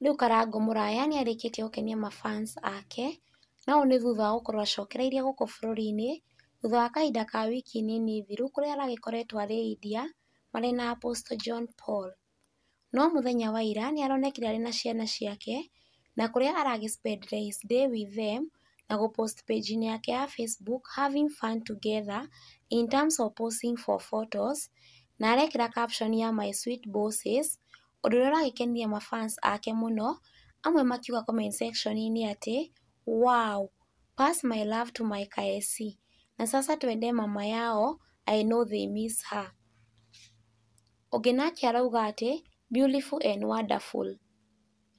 Rĩu Karangũ Mũraya nĩarĩkĩtie gũkenia mafans ake, na ũũ nĩ thutha wa gũkorwo acokereirie gũkũ bũrũri-inĩ thutha wa kahinda ka wiki nini thiru kũrĩa aragĩkoretwo arĩ India marĩ na Apostle John Paul. No mũthenya wa ira nĩaronekire arĩ na ciana ciake na kũrĩa aragĩ spend his day with them na gũ post page-inĩ yake ya Facebook "having fun together in terms of posing for photos", na arekĩra caption ya "my sweet bosses", ũndũ ũrĩa ũragĩkenirie mafans ake mũno, amwe makiuga comment section-inĩ atĩ "wow, pass my love to my Kaesi, na sasa twende mama yao, I know they miss her". Ũngĩ nake arauga atĩ "beautiful and wonderful".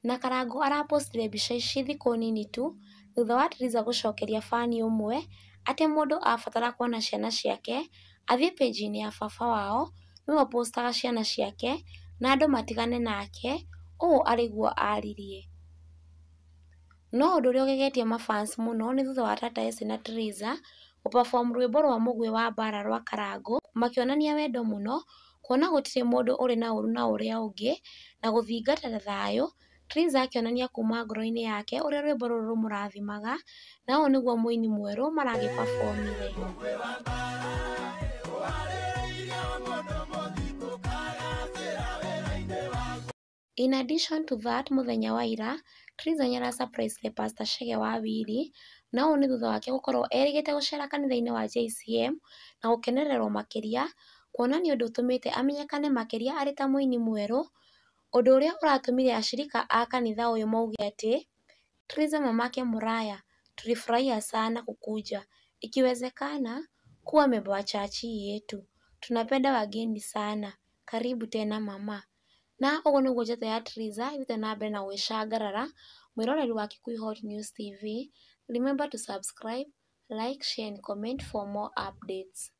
Na Karangũ arapostire mbica ici thikũ nini tu thutha wa Triza gũcokeria fan ũmwe atĩ mũndũ abatara kuona ciana ciake athiĩ page-inĩ ya baba wao, nĩwe ũpostaga ciana ciake na andũ matigane nake, ũũ arĩguo aririe. No ũndũ ũrĩa ũgegetie mafans mũno nĩ thutha wa Tata Esĩ na Triza gũ perform rwĩmbo rwa Mũgwĩ wa Mbara rwa Karangũ, makĩonania wendo mũno kuona gũtirĩ mũndũ ũrĩ na ũru na ũrĩa ũngĩ na gũthingata thayũ, Triza akĩonania kuma ngoro-inĩ yake ũrĩa rwĩmbo rũrũ rũmũrathimaga, na ũũ nĩguo mũini mwerũ maragĩ perform ire. In addition to that, mũthenya wa ira, Triza nĩara surprise Pastor Chege wa Willy, na ũũ nĩ thutha wake gũkorwo erĩgĩte gũcera kanitha-inĩ wa JCM na gũkenererwo makĩria, kuona nĩ ũndũ ũtũmĩte amenyekane makĩria arĩ ta mũini mwerũ, ũndũ ũrĩa ũratũmire ashirika a kanitha ũyũ mauge atĩ "Triza mamake Mũraya, tulifurahia sana kukuja, ikiwezekana kuwa memba wa church yetu, tunapenda wageni sana, karibu tena mama". Na ũguo nĩguo njata ya Triza ĩthiĩte na mbere na gwĩcangarara. Mwĩroreri wa Kikuyu Hot News TV, remember to subscribe, like, share and comment for more updates.